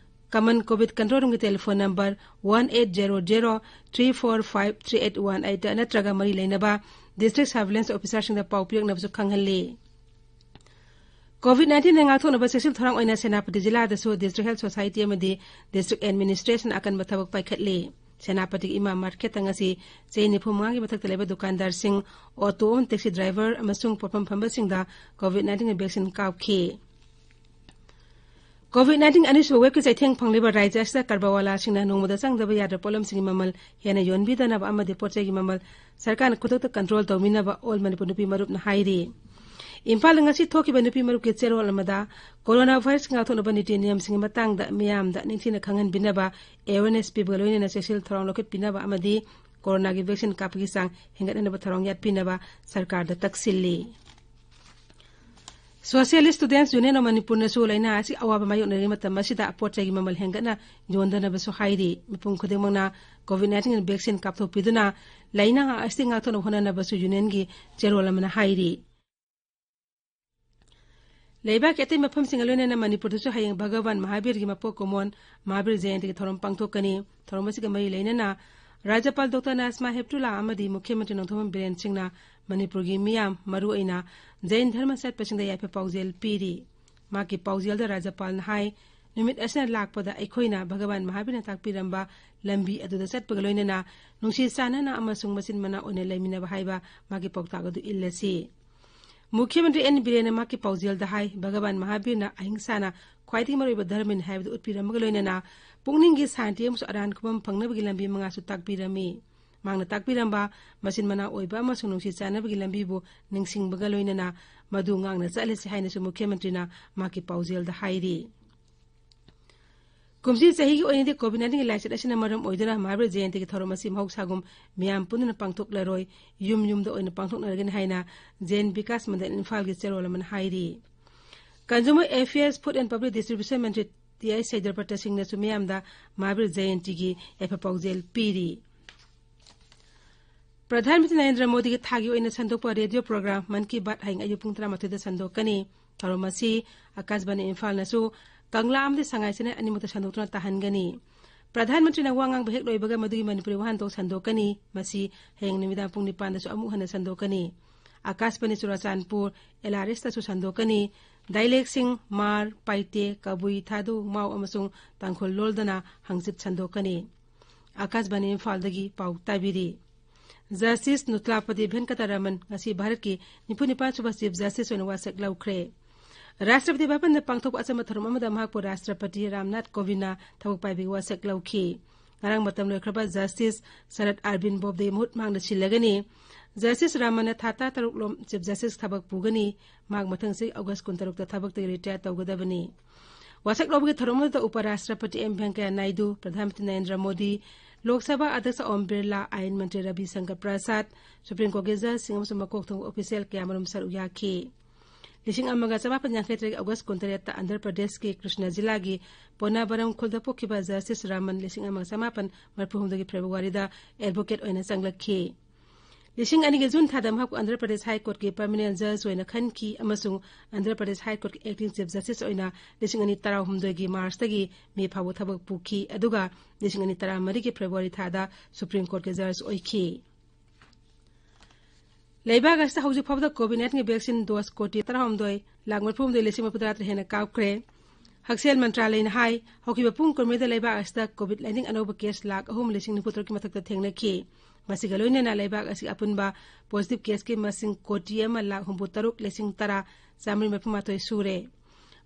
Common COVID Control Roomꯒꯤ telephone number one eight zero zero three four five three eight one eight ꯅꯠꯇ꯭ꯔꯒ ꯃꯔꯤ ꯂꯩꯅꯕ district surveillance officerꯁꯤꯡꯗ ꯄꯥꯎ ꯄꯤꯔꯛꯅꯕꯁꯨ ꯈꯪꯍꯜꯂꯤ꯫ COVID nineteenꯗ ꯉꯥꯛꯊꯣꯛꯅꯕ ꯆꯦꯛꯁꯤꯟ ꯊꯧꯔꯥꯡ ꯑꯣꯏꯅ ꯁꯦꯅꯥꯄꯇꯤ ꯖꯤꯂꯥꯗꯁꯨ District Health Society ꯑꯃꯗꯤ District Administration ꯑꯀꯟꯕ ꯊꯕꯛ ꯄꯥꯏꯈꯠꯂꯤ꯫ ꯁꯦꯅꯥꯄꯇꯤꯒꯤ ꯏꯃꯥ marketꯇ ꯉꯁꯤ ꯆꯍꯤ ꯅꯤꯐꯨ ꯃꯉꯥꯒꯤ ꯃꯊꯛꯇ ꯂꯩꯕ ꯗꯨꯀꯥꯟꯗꯥꯔꯁꯤꯡ, auto ꯑꯃ taxi driver ꯑꯃꯁꯨꯡ ꯄꯣꯠꯐꯝ ꯐꯝꯕꯁꯤꯡꯗ COVID nineteen vaccine ꯀꯥꯞꯈꯤ꯫ COVID nineteen ꯑꯅꯤꯁꯨꯕ waveꯀꯤ ꯆꯩꯊꯦꯡ ꯐꯪꯂꯤꯕ ꯔꯥꯖ꯭ꯌ ꯑꯁꯤꯗ ꯀꯔꯕꯥꯔꯋꯥꯂꯥꯁꯤꯡꯅ ꯅꯣꯡꯃꯗ ꯆꯪꯗꯕ ꯌꯥꯗ꯭ꯔꯕ ꯄꯣꯠꯂꯝꯁꯤꯡꯒꯤ ꯃꯃꯜ ꯍꯦꯟꯅ ꯌꯣꯟꯕꯤꯗꯅꯕ ꯑꯃꯗꯤ ꯄꯣꯠ ꯆꯩꯒꯤ ꯃꯃꯜ ꯁꯔꯀꯥꯔꯅ ꯈꯨꯗꯛꯇ control ꯇꯧꯕꯤꯅꯕ All Manipur ꯅꯨꯄꯤ ꯃꯔꯨꯞꯅ ꯍꯥꯏꯔꯤ꯫ ꯏꯝꯐꯥꯜꯗ ꯉꯁꯤ ꯊꯣꯛꯈꯤꯕ ꯅꯨꯄꯤ ꯃꯔꯨꯞꯀꯤ ꯆꯦꯔꯣꯜ ꯑꯃꯗ corona virus ꯉꯥꯛꯊꯣꯛꯅꯕ ꯅꯤꯇꯤ ꯅꯤꯌꯝꯁꯤꯡꯒꯤ ꯃꯇꯥꯡꯗ ꯃꯤꯌꯥꯝꯗ ꯅꯤꯡꯊꯤꯅ ꯈꯪꯍꯟꯕꯤꯅꯕ awareness ꯄꯤꯕꯒ ꯂꯣꯏꯅꯅ ꯆꯦꯛꯁꯤꯟ ꯊꯧꯔꯥꯡ ꯂꯧꯈꯠꯄꯤꯅꯕ ꯑꯃꯗꯤ coronaꯒꯤ vaccine ꯀꯥꯞꯄꯒꯤ ꯆꯥꯡ ꯍꯦꯟꯒꯠꯍꯟꯅꯕ ꯊꯧꯔꯥꯡ ꯌꯥꯠꯄꯤꯅꯕ ꯁꯔꯀꯥꯔꯗ ꯇꯛꯁꯤꯜꯂꯤ꯫ Socialist Students Union of ꯃꯅꯤꯄꯨꯔꯅꯁꯨ ꯂꯥꯏꯅꯥ ꯑꯁꯤ ꯑꯋꯥꯕ ꯃꯥꯌꯣꯛꯅꯔꯤꯉꯩ ꯃꯇꯝ ꯑꯁꯤꯗ ꯄꯣꯠ ꯆꯩꯒꯤ ꯃꯃꯜ ꯍꯦꯟꯒꯠꯅ ꯌꯣꯟꯗꯅꯕꯁꯨ ꯍꯥꯏꯔꯤ꯫ ꯃꯤꯄꯨꯝ ꯈꯨꯗꯤꯡꯃꯛꯅ COVID nineteen vaccine ꯀꯥꯞꯊꯣꯛꯄꯤꯗꯨꯅ ꯂꯥꯏꯅꯥ ꯑꯁꯤ ꯉꯥꯛꯊꯣꯛꯅꯕ ꯍꯣꯠꯅꯅꯕꯁꯨ unionꯒꯤ ꯆꯦꯔꯣꯜ ꯑꯃꯅ ꯍꯥꯏꯔꯤ꯫ ꯂꯩꯕꯥꯛꯀꯤ ꯑꯇꯩ ꯃꯐꯝꯁꯤꯡꯒ ꯂꯣꯏꯅꯅ ꯃꯅꯤꯄꯨꯔꯗꯁꯨ ꯍꯌꯦꯡ ꯚꯒꯋꯥꯟ ꯃꯍꯥꯕꯤꯔꯒꯤ ꯃꯄꯣꯛ ꯀꯨꯝꯑꯣꯟ ꯃꯍꯥꯕꯤꯔ ꯖꯌꯟꯇꯤꯒꯤ ꯊꯧꯔꯝ ꯄꯥꯡꯊꯣꯛꯀꯅꯤ꯫ ꯊꯧꯔꯝ ꯑꯁꯤꯒ ꯃꯔꯤ ꯂꯩꯅꯅ ꯔꯥꯖ꯭ꯌꯄꯥꯜ ꯗꯣꯛꯇꯔ ꯅꯥꯖꯃꯥ ꯍꯦꯞꯇꯨꯂꯥ ꯑꯃꯗꯤ ꯃꯨꯈ꯭ꯌ ꯃꯟꯇ꯭ꯔꯤ ꯅꯣꯡꯊꯣꯝꯕꯝ ꯕꯤꯔꯦꯟ ꯁꯤꯡꯅ ꯃꯅꯤꯄꯨꯔꯒꯤ ꯃꯤꯌꯥꯝ, ꯃꯔꯨꯑꯣꯏꯅ ꯖꯩꯟ ꯙꯔꯃ ꯆꯠꯄꯁꯤꯡꯗ ꯌꯥꯏꯐ ꯄꯥꯎꯖꯦꯜ ꯄꯤꯔꯤ꯫ ꯃꯍꯥꯛꯀꯤ ꯄꯥꯎꯖꯦꯜꯗ ꯔꯥꯖ꯭ꯌꯄꯥꯜꯅ ꯍꯥꯏ, ꯅꯨꯃꯤꯠ ꯑꯁꯤꯅ ꯂꯥꯛꯄꯗ ꯑꯩꯈꯣꯏꯅ ꯚꯒꯋꯥꯟ ꯃꯍꯥꯕꯤꯔꯅ ꯇꯥꯛꯄꯤꯔꯝꯕ ꯂꯝꯕꯤ ꯑꯗꯨꯗ ꯆꯠꯄꯒ ꯂꯣꯏꯅꯅ ꯅꯨꯡꯁꯤ ꯆꯥꯟꯅꯅ ꯑꯃꯁꯨꯡ ꯃꯆꯤꯟ ꯃꯅꯥꯎ ꯑꯣꯏꯅ ꯂꯩꯃꯤꯟꯅꯕ ꯍꯥꯏꯕ ꯃꯥꯒꯤ ꯄꯥꯎꯇꯥꯛ ꯑꯗꯨ ꯏꯜꯂꯁꯤ꯫ ꯃꯨꯈ꯭ꯌ ꯃꯟꯇ꯭ꯔꯤ ꯑꯦꯟ ꯕꯤꯔꯦꯟꯅ ꯃꯍꯥꯛꯀꯤ ꯄꯥꯎꯖꯦꯜꯗ ꯍꯥꯏ, ꯚꯒꯋꯥꯟ ꯃꯍꯥꯕꯤꯔꯅ ꯑꯍꯤꯡꯁꯥꯅ ꯈ꯭ꯋꯥꯏꯗꯒꯤ ꯃꯔꯨꯑꯣꯏꯕ ꯙꯔꯃꯅꯤ ꯍꯥꯏꯕꯗꯨ ꯎꯠꯄꯤꯔꯝꯕꯒ ꯂꯣꯏꯅꯅ ꯄꯨꯛꯅꯤꯡꯒꯤ ꯁꯥꯟꯇꯤ ꯑꯃꯁꯨꯡ ꯑꯔꯥꯟ ꯈꯨꯕꯝ ꯐꯪꯅꯕꯒꯤ ꯂꯝꯕꯤ ꯃꯉꯥꯁꯨ ꯇꯥꯛꯄꯤꯔꯝꯃꯤ꯫ ꯃꯍꯥꯛꯅ ꯇꯥꯛꯄꯤꯔꯝꯕ ꯃꯆꯤꯟ ꯃꯅꯥꯎ ꯑꯣꯏꯕ ꯑꯃꯁꯨꯡ ꯅꯨꯡꯁꯤ ꯆꯥꯟꯅꯕꯒꯤ ꯂꯝꯕꯤꯕꯨ ꯅꯤꯡꯁꯤꯡꯕꯒ ꯂꯣꯏꯅꯅ ꯃꯗꯨ ꯉꯥꯛꯅ ꯆꯠꯂꯁꯤ ꯍꯥꯏꯅꯁꯨ ꯃꯨꯈ꯭ꯌ ꯃꯟꯇ꯭ꯔꯤꯅ ꯃꯍꯥꯛꯀꯤ ꯄꯥꯎꯖꯦꯜꯗ ꯍꯥꯏꯔꯤ꯫ ꯀꯨꯝꯁꯤ ꯆꯍꯤꯒꯤ ꯑꯣꯏꯅꯗꯤ COVID nineteenꯒꯤ ꯂꯥꯏꯆꯠ ꯑꯁꯤꯅ ꯃꯔꯝ ꯑꯣꯏꯗꯨꯅ ꯃꯍꯥꯕꯤꯔ ꯖꯌꯟꯇꯤꯒꯤ ꯊꯧꯔꯝ ꯑꯁꯤ ꯃꯍꯧꯁꯥꯒꯨꯝ ꯃꯤꯌꯥꯝ ꯄꯨꯟꯗꯨꯅ ꯄꯥꯡꯊꯣꯛꯂꯔꯣꯏ, ꯌꯨꯝ ꯌꯨꯝꯗ ꯑꯣꯏꯅ ꯄꯥꯡꯊꯣꯛꯅꯔꯒꯅꯤ ꯍꯥꯏꯅ ꯖꯩꯟ ꯕꯤꯀꯥꯁ ꯃꯟꯗꯜ ꯏꯝꯐꯥꯜꯒꯤ ꯆꯦꯔꯣꯜ ꯑꯃꯅ ꯍꯥꯏꯔꯤ꯫ Consumer Affairs, Food and Public Distribution Mantri T ꯑꯥꯏ ꯁꯩꯗ꯭ꯔꯄꯇ ꯁꯤꯡꯅꯁꯨ ꯃꯤꯌꯥꯝꯗ ꯃꯍꯥꯕꯤꯔ ꯖꯌꯟꯇꯤꯒꯤ ꯌꯥꯏꯐ ꯄꯥꯎꯖꯦꯜ ꯄꯤꯔꯤ꯫ ꯄ꯭ꯔꯙꯥꯟ ꯃꯟꯇ꯭ꯔꯤ ꯅꯔꯦꯟꯗ꯭ꯔ ꯃꯣꯗꯤꯒꯤ ꯊꯥꯒꯤ ꯑꯣꯏꯅ ꯁꯟꯗꯣꯛꯄ ꯔꯦꯗꯤꯑꯣ ꯄ꯭ꯔꯣꯒ꯭ꯔꯥꯝ ꯃꯟ ꯀꯤ ꯕꯥꯠ ꯍꯌꯦꯡ ꯑꯌꯨꯛ ꯄꯨꯡ ꯇꯔꯥꯃꯥꯊꯣꯏꯗ ꯁꯟꯗꯣꯛꯀꯅꯤ꯫ ꯊꯧꯔꯝ ꯑꯁꯤ ꯑꯀꯥꯁꯕꯥꯅꯤ ꯏꯝꯐꯥꯜꯅꯁꯨ ꯀꯪꯂꯥ ꯑꯃꯗꯤ ꯁꯉꯥꯏ ꯁꯦꯅꯦꯜ ꯑꯅꯤꯃꯛꯇ ꯁꯟꯗꯣꯛꯇꯨꯅ ꯇꯥꯍꯟꯒꯅꯤ꯫ ꯄ꯭ꯔꯙꯥꯟ ꯃꯟꯇ꯭ꯔꯤꯅ ꯋꯥ ꯉꯥꯡꯕ ꯍꯦꯛ ꯂꯣꯏꯕꯒ ꯃꯗꯨꯒꯤ ꯃꯅꯤꯄꯨꯔꯤ ꯋꯥꯍꯟꯊꯣꯛ ꯁꯟꯗꯣꯛꯀꯅꯤ꯫ ꯃꯁꯤ ꯍꯌꯦꯡ ꯅꯨꯃꯤꯗꯥꯡ ꯄꯨꯡ ꯅꯤꯄꯥꯟꯗꯁꯨ ꯑꯃꯨꯛ ꯍꯟꯅ ꯁꯟꯗꯣꯛꯀꯅꯤ꯫ ꯑꯀꯥꯁꯕꯥꯅꯤ ꯆꯨꯔꯥꯆꯥꯟꯄꯨꯔ, ꯑꯦꯜ ꯑꯥꯔ ꯑꯦꯁꯇꯁꯨ ꯁꯟꯗꯣꯛꯀꯅꯤ꯫ ꯗꯥꯏꯂꯦꯛꯁꯤꯡ ꯃꯥꯔ, ꯄꯥꯏꯇꯦ, ꯀꯕꯨꯏ, ꯊꯥꯗꯨ, ꯃꯥꯎ ꯑꯃꯁꯨꯡ ꯇꯥꯡꯈꯨꯜ ꯂꯣꯜꯗꯅ ꯍꯪꯆꯤꯠ ꯁꯟꯗꯣꯛꯀꯅꯤ꯫ ꯑꯀꯥꯁꯕꯥꯅꯤ ꯏꯝꯐꯥꯜꯗꯒꯤ ꯄꯥꯎ ꯇꯥꯕꯤꯔꯤ꯫ ꯖꯁꯇꯤꯁ ꯅꯨꯇ꯭ꯂꯥꯄꯇꯤ ꯚꯦꯟꯀꯇꯔꯥꯃꯟ ꯉꯁꯤ ꯚꯥꯔꯠꯀꯤ ꯅꯤꯐꯨ ꯅꯤꯄꯥꯟ ꯁꯨꯕ ꯆꯤꯐ ꯖꯁꯇꯤꯁ ꯑꯣꯏꯅ ꯋꯥꯁꯛ ꯂꯧꯈ꯭ꯔꯦ꯫ ꯔꯥꯁꯇ꯭ꯔꯄꯇꯤ ꯚꯕꯟꯗ ꯄꯥꯡꯊꯣꯛꯄ ꯑꯆꯝꯕ ꯊꯧꯔꯝ ꯑꯃꯗ ꯃꯍꯥꯛꯄꯨ ꯔꯥꯁꯇ꯭ꯔꯄꯇꯤ ꯔꯥꯝꯅꯥꯊ ꯀꯣꯕꯤꯟꯗꯅ ꯊꯕꯛ ꯄꯥꯏꯕꯒꯤ ꯋꯥꯁꯛ ꯂꯧꯈꯤ꯫ ꯉꯔꯥꯡ ꯃꯇꯝ ꯂꯣꯏꯈ꯭ꯔꯕ ꯖꯁꯇꯤꯁ ꯁꯔꯠ ꯑꯥꯔꯕꯤꯟ ꯕꯣꯕꯗꯦꯒꯤ ꯃꯍꯨꯠ ꯃꯍꯥꯛꯅ ꯁꯤꯜꯂꯒꯅꯤ꯫ ꯖꯁꯇꯤꯁ ꯔꯥꯃꯟꯅ ꯊꯥ ꯇꯔꯥꯇꯔꯨꯛꯂꯣꯝ ꯆꯤꯐ ꯖꯁꯇꯤꯁ ꯊꯕꯛ ꯄꯨꯒꯅꯤ꯫ ꯃꯍꯥꯛ ꯃꯊꯪ ꯆꯍꯤ ꯑꯣꯒꯁ ꯀꯨꯟꯇꯔꯨꯛꯇ ꯊꯕꯛꯇꯒꯤ ꯔꯤꯇꯥꯌꯔ ꯇꯧꯒꯗꯕꯅꯤ꯫ ꯋꯥꯁꯛ ꯂꯧꯕꯒꯤ ꯊꯧꯔꯝ ꯑꯗꯨꯗ ꯎꯄ ꯔꯥꯁꯇ꯭ꯔꯄꯇꯤ ꯑꯦꯝ ꯚꯦꯡꯀꯌꯥ ꯅꯥꯏꯗꯨ, ꯄ꯭ꯔꯙꯥꯟ ꯃꯟꯇ꯭ꯔꯤ ꯅꯔꯦꯟꯗ꯭ꯔ ꯃꯣꯗꯤ, ꯂꯣꯛ ꯁꯚꯥ ꯑꯗ꯭ꯌꯛꯁ ꯑꯣꯝ ꯕꯤꯔꯂꯥ, ꯑꯥꯏꯟ ꯃꯟꯇ꯭ꯔꯤ ꯔꯕꯤ ꯁꯪꯀꯔ ꯄ꯭ꯔꯁꯥꯗ, ꯁꯨꯄ꯭ꯔꯤꯝ ꯀꯣꯔꯠꯀꯤ ꯖꯖꯁꯤꯡ ꯑꯃꯁꯨꯡ ꯃꯀꯣꯛ ꯊꯣꯡꯕ ꯑꯣꯐꯤꯁꯤꯌꯦꯜ ꯀꯌꯥꯃꯔꯨꯝ ꯁꯔꯨꯛ ꯌꯥꯈꯤ꯫ ꯂꯤꯁꯤꯡ ꯑꯃꯒ ꯆꯃꯥꯄꯟ ꯌꯥꯡꯈꯩ ꯇꯔꯦꯠꯀꯤ ꯑꯣꯒꯁ ꯀꯨꯟꯇꯔꯦꯠꯇ ꯑꯟꯙ꯭ꯔ ꯄ꯭ꯔꯗꯦꯁꯀꯤ ꯀ꯭ꯔꯤꯁꯅ ꯖꯤꯂꯥꯒꯤ ꯄꯣꯅꯥꯕꯔꯝ ꯈꯨꯜꯗ ꯄꯣꯛꯈꯤꯕ ꯖꯁꯇꯤꯁ ꯔꯥꯃꯟ ꯂꯤꯁꯤꯡ ꯑꯃꯒ ꯆꯃꯥꯄꯟ ꯃꯔꯤꯐꯨ ꯍꯨꯝꯗꯣꯏꯒꯤ ꯐꯦꯕ꯭ꯔꯨꯋꯥꯔꯤꯗ ꯑꯦꯗꯚꯣꯀꯦꯠ ꯑꯣꯏꯅ ꯆꯪꯂꯛꯈꯤ꯫ ꯂꯤꯁꯤꯡ ꯑꯅꯤꯒꯤ ꯖꯨꯟ ꯊꯥꯗ ꯃꯍꯥꯛꯄꯨ ꯑꯟꯙ꯭ꯔ ꯄ꯭ꯔꯗꯦꯁ ꯍꯥꯏ ꯀꯣꯔꯠꯀꯤ ꯄꯔꯃꯅꯦꯟ ꯖꯖ ꯑꯣꯏꯅ ꯈꯟꯈꯤ ꯑꯃꯁꯨꯡ ꯑꯟꯙ꯭ꯔ ꯄ꯭ꯔꯗꯦꯁ ꯍꯥꯏ ꯀꯣꯔꯠꯀꯤ ꯑꯦꯛꯇꯤꯡ ꯆꯤꯐ ꯖꯁꯇꯤꯁ ꯑꯣꯏꯅ ꯂꯤꯁꯤꯡ ꯑꯅꯤ ꯇꯔꯥꯍꯨꯝꯗꯣꯏꯒꯤ ꯃꯥꯔꯆꯇꯒꯤ ꯃꯦ ꯐꯥꯎꯕ ꯊꯕꯛ ꯄꯨꯈꯤ, ꯑꯗꯨꯒ ꯂꯤꯁꯤꯡ ꯑꯅꯤ ꯇꯔꯥꯃꯔꯤꯒꯤ ꯐꯦꯕ꯭ꯔꯨꯋꯥꯔꯤ ꯊꯥꯗ ꯁꯨꯄ꯭ꯔꯤꯝ ꯀꯣꯔꯠꯀꯤ ꯖꯖ ꯑꯣꯏꯈꯤ꯫ ꯂꯩꯕꯥꯛ ꯑꯁꯤꯗ ꯍꯧꯖꯤꯛ ꯐꯥꯎꯕꯗ ꯀꯣꯚꯤꯗ ꯅꯥꯏꯟꯇꯤꯟꯒꯤ ꯚꯦꯛꯁꯤꯟ ꯗꯣꯁ ꯀꯣꯇꯤ ꯇꯔꯥꯍꯨꯝꯗꯣꯏ ꯂꯥꯈ ꯃꯔꯤꯐꯨꯍꯨꯝꯗꯣꯏ ꯂꯤꯁꯤꯡ ꯃꯔꯤꯐꯨꯇꯔꯥ ꯇꯔꯦꯠ ꯍꯦꯟꯅ ꯀꯥꯞꯈ꯭ꯔꯦ꯫ ꯍꯛꯁꯦꯜ ꯃꯟꯇ꯭ꯔꯥꯂꯌꯅ ꯍꯥꯏ, ꯍꯧꯈꯤꯕ ꯄꯨꯡ ꯀꯨꯟꯃꯔꯤꯗ ꯂꯩꯕꯥꯛ ꯑꯁꯤꯗ ꯀꯣꯚꯤꯗ ꯅꯥꯏꯟꯇꯤꯟ ꯑꯅꯧꯕ ꯀꯦꯁ ꯂꯥꯈ ꯑꯍꯨꯝ ꯂꯤꯁꯤꯡ ꯅꯤꯐꯨ ꯇꯔꯨꯛꯀꯤ ꯃꯊꯛꯇ ꯊꯦꯡꯅꯈꯤ꯫ ꯃꯁꯤꯒ ꯂꯣꯏꯅꯅ ꯂꯩꯕꯥꯛ ꯑꯁꯤꯒꯤ ꯑꯄꯨꯟꯕ ꯄꯣꯖꯤꯇꯤꯚ ꯀꯦꯁꯀꯤ ꯃꯁꯤꯡ ꯀꯣꯇꯤ ꯑꯃ ꯂꯥꯈ ꯍꯨꯝꯐꯨ ꯇꯔꯨꯛ ꯂꯤꯁꯤꯡ ꯇꯔꯥ ꯆꯥꯃꯔꯤ ꯃꯔꯤꯐꯨ ꯃꯥꯊꯣꯏ ꯁꯨꯔꯦ꯫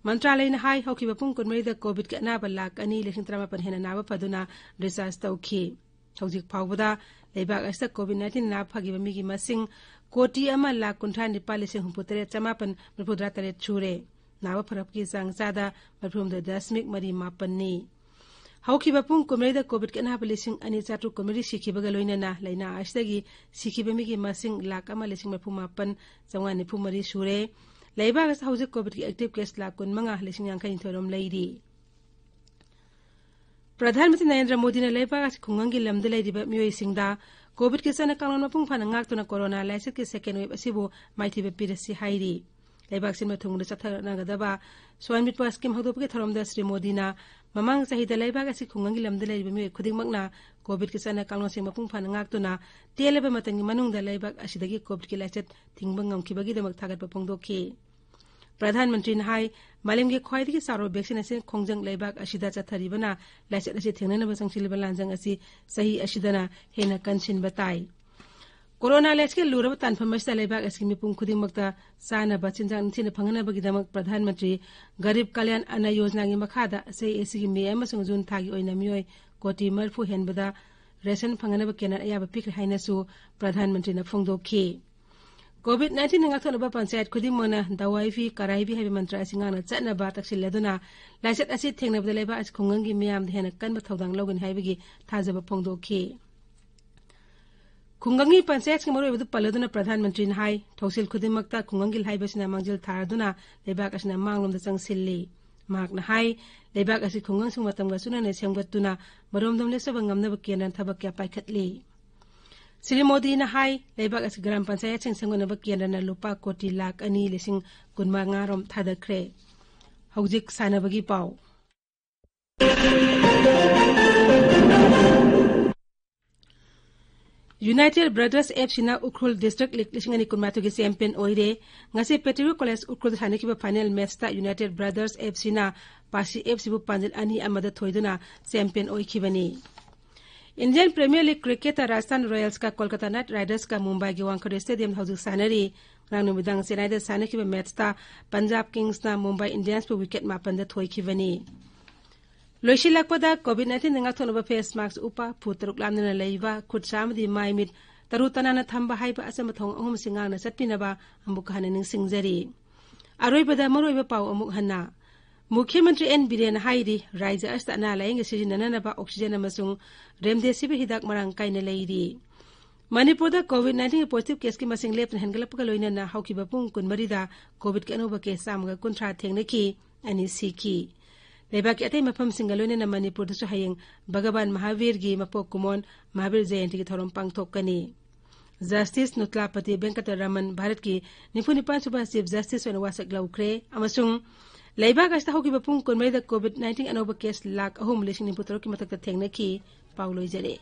ꯃꯟꯇ꯭ꯔꯥꯂꯌꯅ ꯍꯥꯏ, ꯍꯧꯈꯤꯕ ꯄꯨꯡ ꯀꯨꯟꯃꯔꯤꯗ ꯀꯣꯚꯤꯗꯀꯤ ꯑꯅꯥꯕ ꯂꯥꯈ ꯑꯅꯤ ꯂꯤꯁꯤꯡ ꯇꯔꯥꯃꯥꯄꯟ ꯍꯦꯟꯅ ꯅꯥꯕ ꯐꯗꯨꯅ ꯗꯤꯁꯆꯥꯔꯖ ꯇꯧꯈꯤ꯫ ꯍꯧꯖꯤꯛ ꯐꯥꯎꯕꯗ ꯂꯩꯕꯥꯛ ꯑꯁꯤꯗ ꯀꯣꯚꯤꯗ ꯅꯥꯏꯟꯇꯤꯟ ꯅꯥꯕ ꯐꯈꯤꯕ ꯃꯤꯒꯤ ꯃꯁꯤꯡ ꯀꯣꯇꯤ ꯑꯃ ꯂꯥꯈ ꯀꯨꯟꯊ꯭ꯔꯥ ꯅꯤꯄꯥꯜ ꯂꯤꯁꯤꯡ ꯍꯨꯝꯐꯨ ꯇꯔꯦꯠ ꯆꯃꯥꯄꯟ ꯃꯔꯤꯐꯨꯇꯔꯥ ꯇꯔꯦꯠ ꯁꯨꯔꯦ꯫ ꯅꯥꯕ ꯐꯔꯛꯄꯒꯤ ꯆꯥꯡ ꯆꯥꯗ ꯃꯔꯤꯐꯨꯍꯨꯝꯗꯣꯏ ꯗꯁꯃꯤꯛ ꯃꯔꯤ ꯃꯥꯄꯟꯅꯤ꯫ ꯍꯧꯈꯤꯕ ꯄꯨꯡ ꯀꯨꯟꯃꯔꯤꯗ ꯀꯣꯚꯤꯗꯀꯤ ꯑꯅꯥꯕ ꯂꯤꯁꯤꯡ ꯑꯅꯤ ꯆꯥꯇ꯭ꯔꯨꯛ ꯀꯨꯟꯃꯔꯤ ꯁꯤꯈꯤꯕꯒ ꯂꯣꯏꯅꯅ ꯂꯥꯏꯅꯥ ꯑꯁꯤꯗꯒꯤ ꯁꯤꯈꯤꯕ ꯃꯤꯒꯤ ꯃꯁꯤꯡ ꯂꯥꯈ ꯑꯃ ꯂꯤꯁꯤꯡ ꯃꯔꯤꯐꯨ ꯃꯥꯄꯟ ꯆꯥꯝꯃꯉꯥ ꯅꯤꯐꯨ ꯃꯔꯤ ꯁꯨꯔꯦ꯫ ꯂꯩꯕꯥꯛ ꯑꯁꯤꯗ ꯍꯧꯖꯤꯛ ꯀꯣꯚꯤꯗꯀꯤ ꯑꯦꯛꯇꯤꯚ ꯀꯦꯁ ꯂꯥꯈ ꯀꯨꯟꯃꯉꯥ ꯂꯤꯁꯤꯡ ꯌꯥꯡꯈꯩ ꯅꯤꯊꯣꯏ ꯔꯣꯝ ꯂꯩꯔꯤ꯫ ꯄ꯭ꯔꯙꯥꯟ ꯃꯟꯇ꯭ꯔꯤ ꯅꯔꯦꯟꯗ꯭ꯔ ꯃꯣꯗꯤꯅ ꯂꯩꯕꯥꯛ ꯑꯁꯤ ꯈꯨꯡꯒꯪꯒꯤ ꯂꯝꯗ ꯂꯩꯔꯤꯕ ꯃꯤꯑꯣꯏꯁꯤꯡꯗ ꯀꯣꯚꯤꯗꯀꯤ ꯆꯠꯅ ꯀꯥꯡꯂꯣꯟ ꯃꯄꯨꯡ ꯐꯥꯅ ꯉꯥꯛꯇꯨꯅ ꯀꯣꯔꯣꯅꯥ ꯂꯥꯏꯆꯠꯀꯤ ꯁꯦꯀꯦꯟ ꯋꯦꯕ ꯑꯁꯤꯕꯨ ꯃꯥꯏꯊꯤꯕ ꯄꯤꯔꯁꯤ ꯍꯥꯏꯔꯤ꯫ ꯂꯩꯕꯥꯛ ꯁꯤꯟꯕ ꯊꯨꯡꯅ ꯆꯠꯊꯅꯒꯗꯕ ꯁ꯭ꯋꯥꯏꯟ ꯃꯤꯠꯄ ꯁ꯭ꯀꯤꯝ ꯍꯧꯗꯣꯛꯄꯒꯤ ꯊꯧꯔꯝꯗ ꯁ꯭ꯔꯤ ꯃꯣꯗꯤꯅ ꯃꯃꯥꯡ ꯆꯍꯤꯗ ꯂꯩꯕꯥꯛ ꯑꯁꯤ ꯈꯨꯡꯒꯪꯒꯤ ꯂꯝꯗ ꯂꯩꯔꯤꯕ ꯃꯤꯑꯣꯏ ꯈꯨꯗꯤꯡꯃꯛꯅ ꯀꯣꯚꯤꯗꯀꯤ ꯆꯠꯅ ꯀꯥꯡꯂꯣꯟꯁꯤꯡ ꯃꯄꯨꯡ ꯐꯥꯅ ꯉꯥꯛꯇꯨꯅ ꯇꯦꯜꯂꯕ ꯃꯇꯝꯒꯤ ꯃꯅꯨꯡꯗ ꯂꯩꯕꯥꯛ ꯑꯁꯤꯗꯒꯤ ꯀꯣꯚꯤꯗꯀꯤ ꯂꯥꯏꯆꯠ ꯊꯤꯡꯕ ꯉꯝꯈꯤꯕꯒꯤꯗꯃꯛ ꯊꯥꯒꯠꯄ ꯐꯣꯡꯗꯣꯛꯈꯤ꯫ ꯄ꯭ꯔꯙꯥꯟ ꯃꯟꯇ꯭ꯔꯤꯅ ꯍꯥꯏ, ꯃꯥꯂꯦꯝꯒꯤ ꯈ꯭ꯋꯥꯏꯗꯒꯤ ꯆꯥꯎꯔꯕ ꯚꯦꯛꯁꯤꯅꯦꯁꯟ ꯈꯣꯡꯖꯪ ꯂꯩꯕꯥꯛ ꯑꯁꯤꯗ ꯆꯠꯊꯔꯤꯕꯅ ꯂꯥꯏꯆꯠ ꯑꯁꯤ ꯊꯦꯡꯅꯅꯕ ꯆꯪꯁꯤꯜꯂꯤꯕ ꯂꯥꯟꯖꯪ ꯑꯁꯤ ꯆꯍꯤ ꯑꯁꯤꯗꯅ ꯍꯦꯟꯅ ꯀꯟꯁꯤꯟꯕ ꯇꯥꯏ꯫ ꯀꯣꯔꯣꯅꯥ ꯂꯥꯏꯆꯠꯀꯤ ꯂꯨꯔꯕ ꯇꯥꯟꯐꯝ ꯑꯁꯤꯗ ꯂꯩꯕꯥꯛ ꯑꯁꯤꯒꯤ ꯃꯤꯄꯨꯝ ꯈꯨꯗꯤꯡꯃꯛꯇ ꯆꯥꯅꯕ ꯆꯤꯟꯖꯥꯛ ꯅꯤꯡꯊꯤꯅ ꯐꯪꯍꯟꯅꯕꯒꯤꯗꯃꯛ ꯄ꯭ꯔꯙꯥꯟ ꯃꯟꯇ꯭ꯔꯤ ꯒꯔꯤꯕ ꯀꯂꯌꯥꯟ ꯑꯟꯅ ꯌꯣꯖꯅꯥꯒꯤ ꯃꯈꯥꯗ ꯆꯍꯤ ꯑꯁꯤꯒꯤ ꯃꯦ ꯑꯃꯁꯨꯡ ꯖꯨꯟ ꯊꯥꯒꯤ ꯑꯣꯏꯅ ꯃꯤꯑꯣꯏ ꯀꯣꯇꯤ ꯃꯔꯤꯐꯨ ꯍꯦꯟꯕꯗ ꯔꯦꯁꯟ ꯐꯪꯍꯟꯅꯕ ꯀꯦꯟꯗ꯭ꯔ ꯑꯌꯥꯕ ꯄꯤꯈ꯭ꯔꯦ ꯍꯥꯏꯅꯁꯨ ꯄ꯭ꯔꯙꯥꯟ ꯃꯟꯇ꯭ꯔꯤꯅ ꯐꯣꯡꯗꯣꯛꯈꯤ꯫ ꯀꯣꯚꯤꯗ ꯅꯥꯏꯟꯇꯤꯟꯅ ꯉꯥꯛꯊꯣꯛꯅꯕ ꯄꯟꯆꯥꯌꯠ ꯈꯨꯗꯤꯡꯃꯛꯅ ꯗꯋꯥꯏ ꯐꯤ, ꯀꯔꯥꯏ ꯐꯤ ꯍꯥꯏꯕ ꯃꯟꯇ꯭ꯔ ꯑꯁꯤ ꯉꯥꯛꯅ ꯆꯠꯅꯕ ꯇꯛꯁꯤꯜꯂꯗꯨꯅ ꯂꯥꯏꯆꯠ ꯑꯁꯤ ꯊꯦꯡꯅꯕꯗ ꯂꯩꯕꯥꯛ ꯑꯁꯤ ꯈꯨꯡꯒꯪꯒꯤ ꯃꯤꯌꯥꯝꯗ ꯍꯦꯟꯅ ꯀꯟꯕ ꯊꯧꯗꯥꯡ ꯂꯧꯒꯅꯤ ꯍꯥꯏꯕꯒꯤ ꯊꯥꯖꯕ ꯐꯣꯡꯗꯣꯛꯈꯤ꯫ ꯈꯨꯡꯒꯪꯒꯤ ꯄꯟꯆꯥꯌꯠꯁꯤꯡ ꯃꯔꯨꯑꯣꯏꯕꯗꯨ ꯄꯜꯂꯗꯨꯅ ꯄ꯭ꯔꯙꯥꯟ ꯃꯟꯇ꯭ꯔꯤꯅ ꯍꯥꯏ, ꯊꯧꯁꯤꯜ ꯈꯨꯗꯤꯡꯃꯛꯇ ꯈꯨꯡꯒꯪꯒꯤ ꯍꯥꯏꯕꯁꯤꯅ ꯃꯥꯡꯖꯤꯜ ꯊꯥꯔꯗꯨꯅ ꯂꯩꯕꯥꯛ ꯑꯁꯤꯅ ꯃꯥꯡꯂꯣꯝꯗ ꯆꯪꯁꯤꯜꯂꯤ꯫ ꯃꯍꯥꯛꯅ ꯍꯥꯏ, ꯂꯩꯕꯥꯛ ꯑꯁꯤ ꯈꯨꯡꯒꯪꯁꯤꯡ ꯃꯇꯝꯒ ꯆꯨꯅꯅ ꯁꯦꯝꯒꯠꯇꯨꯅ ꯃꯔꯣꯝꯗꯣꯝ ꯂꯦꯞꯆꯕ ꯉꯝꯅꯕ ꯀꯦꯟꯗ꯭ꯔꯅ ꯊꯕꯛ ꯀꯌꯥ ꯄꯥꯏꯈꯠꯂꯤ꯫ ꯁ꯭ꯔꯤ ꯃꯣꯗꯤꯅ ꯍꯥꯏ, ꯂꯩꯕꯥꯛ ꯑꯁꯤ ꯒ꯭ꯔꯥꯝ ꯄꯟꯆꯥꯌꯠꯁꯤꯡ ꯁꯦꯝꯒꯠꯅꯕ ꯀꯦꯟꯗ꯭ꯔꯅ ꯂꯨꯄꯥ ꯀꯣꯇꯤ ꯂꯥꯈ ꯑꯅꯤ ꯂꯤꯁꯤꯡ ꯀꯨꯟꯃꯉꯥ ꯔꯣꯝ ꯊꯥꯗꯈ꯭ꯔꯦ꯫ ꯍꯧꯖꯤꯛ ꯁꯥꯟꯅꯕꯒꯤ ꯄꯥꯎ꯫ ꯌꯨꯅꯥꯏꯇꯦꯗ ꯕ꯭ꯔꯗꯔꯁ ꯑꯦꯐ ꯁꯤꯅ ꯎꯈ꯭ꯔꯨꯜ ꯗꯤꯁꯇ꯭ꯔꯤꯛ ꯂꯤꯒ ꯂꯤꯁꯤꯡ ꯑꯅꯤ ꯀꯨꯟꯃꯥꯊꯣꯏꯒꯤ ꯆꯦꯝꯄꯤꯌꯟ ꯑꯣꯏꯔꯦ꯫ ꯉꯁꯤ ꯄꯦꯇ꯭ꯔꯤꯌꯣꯠ ꯀꯣꯂꯦꯖ ꯎꯈ꯭ꯔꯨꯜꯗ ꯁꯥꯟꯅꯈꯤꯕ ꯐꯥꯏꯅꯦꯜ ꯃꯦꯠꯆꯇ ꯌꯨꯅꯥꯏꯇꯦꯗ ꯕ꯭ꯔꯗꯔꯁ ꯑꯦꯐ ꯁꯤꯅ ꯄꯥꯁꯤ ꯑꯦꯐ ꯁꯤꯕꯨ ꯄꯥꯟꯖꯤꯜ ꯑꯅꯤ ꯑꯃꯗ ꯊꯣꯏꯗꯨꯅ ꯆꯦꯝꯄꯤꯌꯟ ꯑꯣꯏꯈꯤꯕꯅꯤ꯫ ꯏꯟꯗꯤꯌꯟ ꯄ꯭ꯔꯤꯃꯤꯌꯔ ꯂꯤꯒ ꯀ꯭ꯔꯤꯀꯦꯠꯇ ꯔꯥꯖꯁꯊꯥꯟ ꯔꯣꯌꯦꯜꯁꯀ ꯀꯣꯜꯀꯇꯥ ꯅꯥꯏꯠ ꯔꯥꯏꯗꯔꯁꯀ ꯃꯨꯝꯕꯥꯏꯒꯤ ꯋꯥꯡꯈꯦꯗꯦ ꯁ꯭ꯇꯦꯗꯤꯌꯝꯗ ꯍꯧꯖꯤꯛ ꯁꯥꯟꯅꯔꯤ꯫ ꯉꯔꯥꯡ ꯅꯨꯃꯤꯗꯥꯡ ꯆꯦꯟꯅꯥꯏꯗ ꯁꯥꯟꯅꯈꯤꯕ ꯃꯦꯠꯆꯇ ꯄꯟꯖꯥꯕ ꯀꯤꯡꯁꯅ ꯃꯨꯝꯕꯥꯏ ꯏꯟꯗꯤꯌꯟꯁꯄꯨ ꯋꯤꯀꯦꯠ ꯃꯥꯄꯟꯗ ꯊꯣꯏꯈꯤꯕꯅꯤ꯫ ꯂꯣꯏꯁꯤꯜꯂꯛꯄꯗ ꯀꯣꯚꯤꯗ ꯅꯥꯏꯟꯇꯤꯟꯗ ꯉꯥꯛꯊꯣꯛꯅꯕ ꯐꯦꯁ ꯃꯥꯛꯁ ꯎꯞꯄ, ꯐꯨꯠ ꯇꯔꯨꯛ ꯂꯥꯞꯅꯅ ꯂꯩꯕ, ꯈꯨꯠ ꯁꯥ ꯑꯃꯗꯤ ꯃꯥꯏ ꯃꯤꯠ ꯇꯔꯨ ꯇꯅꯥꯟꯅ ꯊꯝꯕ ꯍꯥꯏꯕ ꯑꯆꯝꯕ ꯊꯧꯑꯣꯡ ꯑꯍꯨꯝꯁꯤ ꯉꯥꯛꯅ ꯆꯠꯄꯤꯅꯕ ꯑꯃꯨꯛꯀ ꯍꯟꯅ ꯅꯤꯡꯁꯤꯡꯖꯔꯤ꯫ ꯑꯔꯣꯏꯕꯗ ꯃꯔꯨꯑꯣꯏꯕ ꯄꯥꯎ ꯑꯃꯨꯛ ꯍꯟꯅ꯫ ꯃꯨꯈ꯭ꯌ ꯃꯟꯇ꯭ꯔꯤ ꯑꯦꯟ ꯕꯤꯔꯦꯟꯅ ꯍꯥꯏꯔꯤ, ꯔꯥꯖ꯭ꯌ ꯑꯁꯤꯗ ꯑꯅꯥ ꯂꯥꯌꯦꯡꯒꯤ ꯁꯤꯖꯤꯟꯅꯅꯕ ꯑꯣꯛꯁꯤꯖꯦꯟ ꯑꯃꯁꯨꯡ ꯔꯦꯝꯗꯦꯁꯤꯚꯤꯔ ꯍꯤꯗꯥꯛ ꯃꯔꯥꯡ ꯀꯥꯏꯅ ꯂꯩꯔꯤ꯫ ꯃꯅꯤꯄꯨꯔꯗ ꯀꯣꯚꯤꯗ ꯅꯥꯏꯟꯇꯤꯟꯒꯤ ꯄꯣꯖꯤꯇꯤꯚ ꯀꯦꯁꯀꯤ ꯃꯁꯤꯡ ꯂꯦꯞꯇꯅ ꯍꯦꯟꯒꯠꯂꯛꯄꯒ ꯂꯣꯏꯅꯅ ꯍꯧꯈꯤꯕ ꯄꯨꯡ ꯀꯨꯟꯃꯔꯤꯗ ꯀꯣꯚꯤꯗꯀꯤ ꯑꯅꯧꯕ ꯀꯦꯁ ꯆꯥꯝꯃꯒ ꯀꯨꯟꯊ꯭ꯔꯥ ꯊꯦꯡꯅꯈꯤ, ꯑꯅꯤ ꯁꯤꯈꯤ꯫ ꯂꯩꯕꯥꯛꯀꯤ ꯑꯇꯩ ꯃꯐꯝꯁꯤꯡꯒ ꯂꯣꯏꯅꯅ ꯃꯅꯤꯄꯨꯔꯗꯁꯨ ꯍꯌꯦꯡ ꯚꯒꯕꯥꯟ ꯃꯍꯥꯕꯤꯔꯒꯤ ꯃꯄꯣꯛ ꯀꯨꯝꯑꯣꯟ ꯃꯍꯥꯕꯤꯔ ꯖꯌꯟꯇꯤꯒꯤ ꯊꯧꯔꯝ ꯄꯥꯡꯊꯣꯛꯀꯅꯤ꯫ ꯖꯁꯇꯤꯁ ꯅꯨꯇ꯭ꯂꯥꯄꯇꯤ ꯚꯦꯡꯀꯇꯔꯥꯃꯟ ꯚꯥꯔꯠꯀꯤ ꯅꯤꯐꯨ ꯅꯤꯄꯥꯟ ꯁꯨꯕ ꯆꯤꯐ ꯖꯁꯇꯤꯁ ꯑꯣꯏꯅ ꯋꯥꯁꯛ ꯂꯧꯈ꯭ꯔꯦ꯫ ꯑꯃꯁꯨꯡ ꯂꯩꯕꯥꯛ ꯑꯁꯤꯗ ꯍꯧꯈꯤꯕ ꯄꯨꯡ ꯀꯨꯟꯃꯔꯤꯗ ꯀꯣꯚꯤꯗ ꯅꯥꯏꯟꯇꯤꯟ ꯑꯅꯧꯕ ꯀꯦꯁ ꯂꯥꯈ ꯑꯍꯨꯝ ꯂꯤꯁꯤꯡ ꯅꯤꯐꯨ ꯇꯔꯨꯛꯀꯤ ꯃꯊꯛꯇ ꯊꯦꯡꯅꯈꯤ꯫ ꯄꯥꯎ ꯂꯣꯏꯖꯔꯦ꯫